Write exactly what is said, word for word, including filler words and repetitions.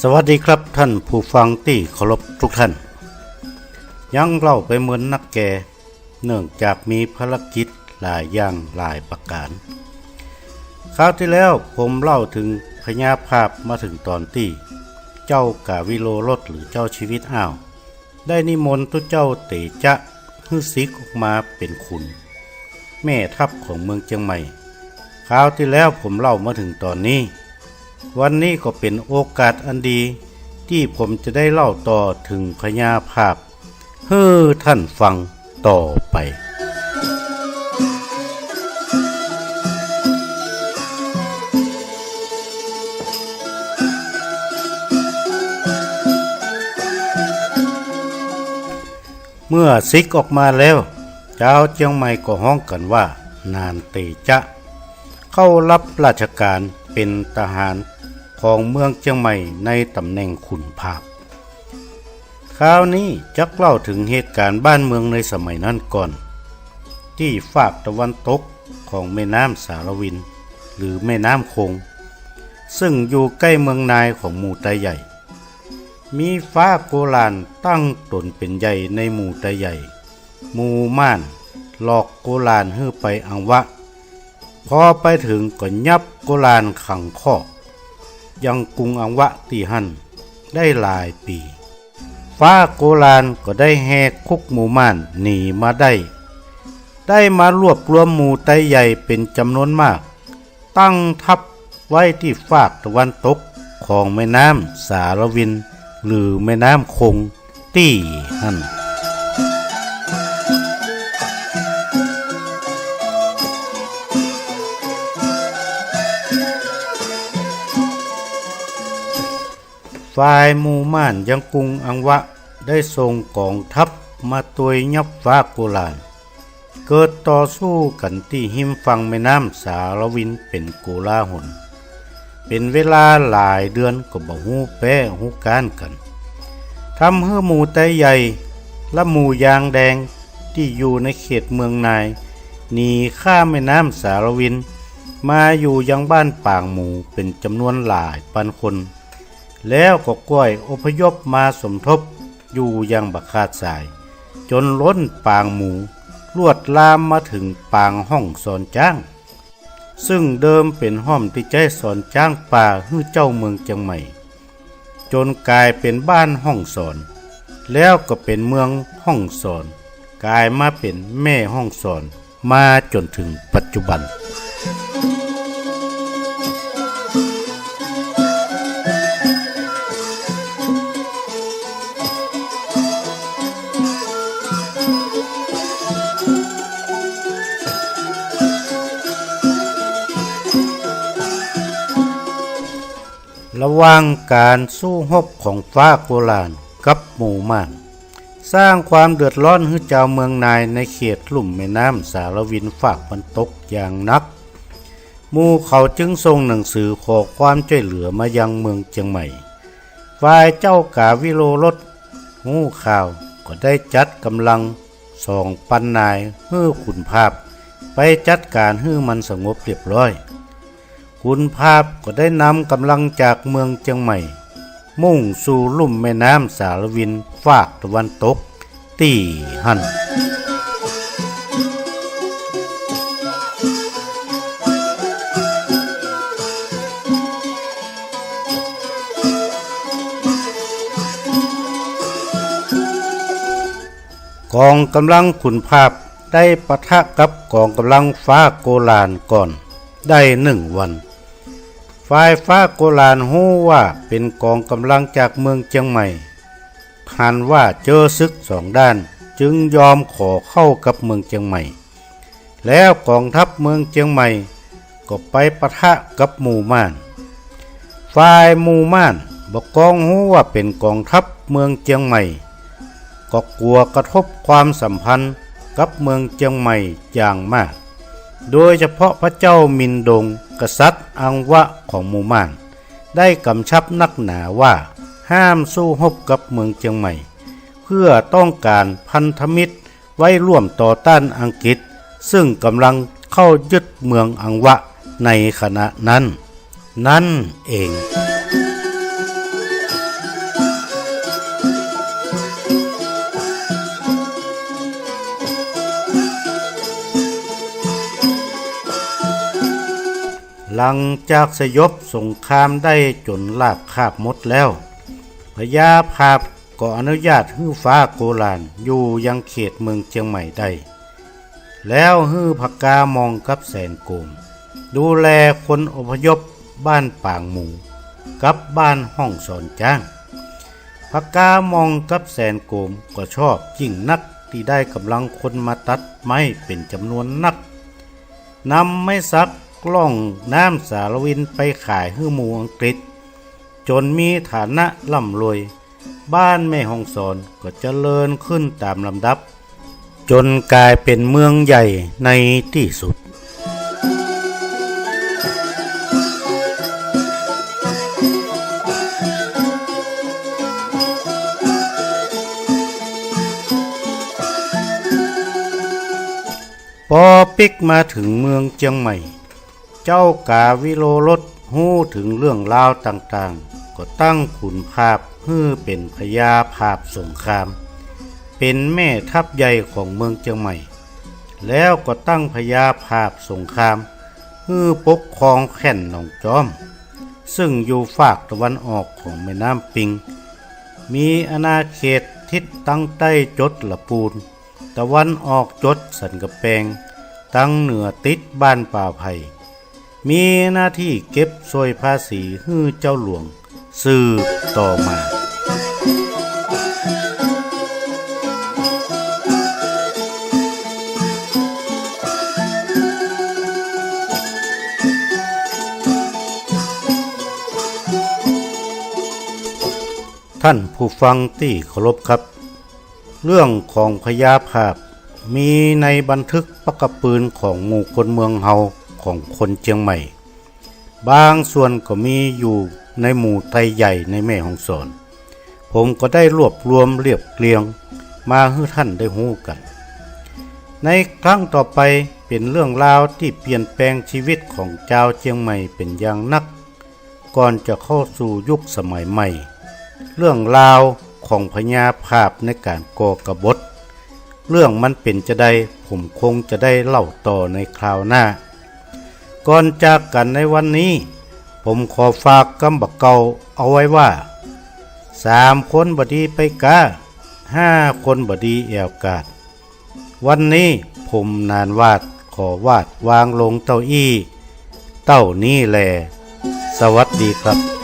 สวัสดีครับท่านผู้ฟังตี้เคารพทุกท่าน ยังเล่าไปเมินนักแก่ เนื่องจากมีภารกิจหลายอย่างหลายประก๋าน คราวตี้แล้วผมเล่าเถิงพญาผาบมาเถิงต๋อนตี้ เจ้ากาวิโลรสหรือเจ้าชีวิตอ้าว ได้นิมนต์ตุ๊เจ้าเตจ๊ะหื้อสิกออกมาเป๋นขุน แม่ทัพของเมืองเจียงใหม่ คราวตี้แล้วผมเล่ามาเถิงต๋อนนี้ วันนี้ก็เป๋นโอกาสอันดี ตี้ผมจะได้เล่าต่อเถิงพญาผาบ หื้อท่านฟังต่อไป เมื่อสิกออกมาแล้ว จาวเจียงใหม่ก็ฮ้องกั๋นว่า หนานเตจ๊ะ เข้าฮับราชก๋านเป๋นทหารของเมืองเจียงใหม่ในต๋ำแหน่งขุนผาบ คราวนี้จักเล่าเถิงเหตุก๋ารณ์บ้านเมืองในสมัยนั้นก่อน ตี้ฟากตะวันตกของแม่น้ำสาละวิน หรือแม่น้ำคง ซึ่งอยู่ใก้เมืองนายของหมู่ไตใหญ่ มีฟ้าโกหล่านตั้งต๋นเป๋นใหญ่ในหมู่ไตใหญ่ หมู่ม่านหลอกโกหล่านหื้อไปอังวะ พอไปเถิงก็ยับโกหล่านขังคอก ยังกรุงอังวะตี้หั้นได้หลายปี๋ ฟ้าโกหล่านก็ได้แหกคุกหมู่ม่านหนีมาได้ ได้มารวบรวมหมู่ไตใหญ่เป๋นจ๋ำนวนมาก ตั้งทัพไว้ตี้ฟากตะวันตกของแม่น้ำสาละวิน หรือแม่น้ำคงตี้หั้น ฝ่ายหมู่ม่านยังกรุงอังวะได้ส่งก๋องทัพมาตวยยับฟ้าโกหล่าน เกิดต่อสู้กั๋นตี้ฮิมฝั่งแม่น้ำสาละวินเป๋นโกลาหล เป๋นเวลาหลายเดือนก็บ่ฮู้แป๊ฮู้ก๊านกั๋น ทำหื้อหมู่ไตใหญ่และหมู่ยางแดงตี้อยู่ในเขตเมืองนาย หนีข้ามแม่น้ำสาละวิน มาอยู่ยังบ้านปางหมูเป๋นจ๋ำนวนหลายปันคน แล้วก็ก้อยอพยพมาสมทบอยู่อย่างบ่ขาดสาย จ๋นล้นปางหมู ลวดลามมาเถิงปางห้องสอนจ๊าง ซึ่งเดิมเป๋นฮ่อมตี้ใจ๊สอนจ๊างป่าหื้อเจ้าเมืองเจียงใหม่ จ๋นก๋ายเป๋นบ้านห้องสอน แล้วก็เป๋นเมืองห้องสอน ก๋ายมาเป๋นแม่ฮ่องสอน มาจ๋นเถิงปัจจุบัน ระหว่างก๋านสู้ฮบของฟ้าโกหล่านกับหมู่ม่าน สร้างความเดือดร้อนหื้อจาวเมืองนายในเขตลุ่มแม่น้ำสาละวินฟากตะวันตกอย่างนัก หมู่เขาจึงส่งหนังสือขอความจ้วยเหลือมายังเมืองเจียงใหม่ ฝ่ายเจ้ากาวิโลรสฮู้ข่าวก็ได้จัดก๋ำลังสองปันนายหื้อขุนผาบไปจัดก๋านหื้อมันสงบเรียบร้อย ขุนผาบก็ได้นำก๋ำลังจากเมืองเจียงใหม่ มุ่งสู่ลุ่มแม่น้ำสาละวินฟากตะวันตกตี้หั้น ก๋องก๋ำลังขุนผาบได้ปะทะกับก๋องก๋ำลังฟ้าโกหล่านก่อน ได้หนึ่งวัน ฝ่ายฟ้าโกหล่านฮู้ว่าเป๋นก๋องก๋ำลังจากเมืองเจียงใหม่ หันว่าเจอศึกสองด้าน จึงยอมขอเข้ากับเมืองเจียงใหม่ แล้วก๋องทัพเมืองเจียงใหม่ก็ไปปะทะกับหมู่ม่าน ฝ่ายหมู่ม่านบ่กองฮู้ว่าเป๋นก๋องทัพเมืองเจียงใหม่ ก็กั๋วกระทบความสัมพันธ์กับเมืองเจียงใหม่อย่างมาก โดยเฉพาะพระเจ้ามินดง กษัตริย์อังวะของหมู่ม่าน ได้กำชับนักหนาว่าห้ามสู้ฮบกับเมืองเจียงใหม่ เพื่อต้องก๋านพันธมิตรไว้ร่วมต่อต้านอังกฤษ ซึ่งก๋ำลังเข้ายึดเมืองอังวะในขณะนั้น นั่นเอง หลังจากสยบสงครามได้จ๋นราบคาบหมดแล้ว พญาผาบก็อนุญาตหื้อฟ้าโกหล่านอยู่ยังเขตเมืองเจียงใหม่ได้ แล้วหื้อผกามองกับแสนโกม ดูแลคนอพยพบ้านปางหมูกับบ้านห้องสอนจ๊าง ผกามองกับแสนโกมก็ชอบยิ่งนักตี้ได้ก๋ำลังคนมาตัดไม้เป๋นจ๋ำนวนนัก นำไม้สักล่องน้ำสาละวินไปขายหื้อหมู่อังกฤษ จ๋นมีฐานะร่ำรวย บ้านแม่ฮ่องสอนก็เจริญขึ้นต๋ามลำดับ จ๋นก๋ายเป๋นเมืองใหญ่ในตี้สุด ปอปิ๊กมาเถิงเมืองเจียงใหม่ เจ้ากาวิโรรสฮู้เถิงเรื่องราวต่างๆ ก็ตั้งขุนผาบหื้อเป๋นพญาผาบสงคราม เป๋นแม่ทัพใหญ่ของเมืองเจียงใหม่ แล้วก็ตั้งพญาผาบสงครามหื้อปกครองแคว่นหนองจ๊อม ซึ่งอยู่ฟากตะวันออกของแม่น้ำปิง มีอาณาเขตทิศตังใต้จดละปูน ตะวันออกจดสันก๋ำแปง ตังเหนือติดบ้านป่าไผ่ มีหน้าตี้เก็บส่วยภาษีหื้อเจ้าหลวงสืบต่อมา ท่านผู้ฟังตี้เคารพครับ เรื่องของพญาผาบมีในบันทึกปั๊กกะปืนของหมู่คนเมืองเฮาของคนเจียงใหม่ บางส่วนก็มีอยู่ในหมู่ไตใหญ่ในแม่ฮ่องสอน ผมก็ได้รวบรวมเรียบเรียงมาหื้อท่านได้ฮู้กั๋น ในครั้งต่อไปเป๋นเรื่องราวตี้เปลี่ยนแปลงจีวิตของจาวเจียงใหม่เป๋นอย่างนัก ก่อนจะเข้าสู่ยุคสมัยใหม่ เรื่องราวของพญาผาบในก๋านก่อกบฏ เรื่องมันเป๋นจาใด ผมคงจะได้เล่าต่อในคราวหน้า ก่อนจากกั๋นในวันนี้ ผมขอฝากกำบ่าเก่าเอาไว้ว่า สามคนบ่ดีไปก๊า ห้าคนบ่ดีแอ่วกาด วันนี้ผมหนานหวาดขอวาดวางลงเต้าอี้ เต้านี้แล สวัสดีครับ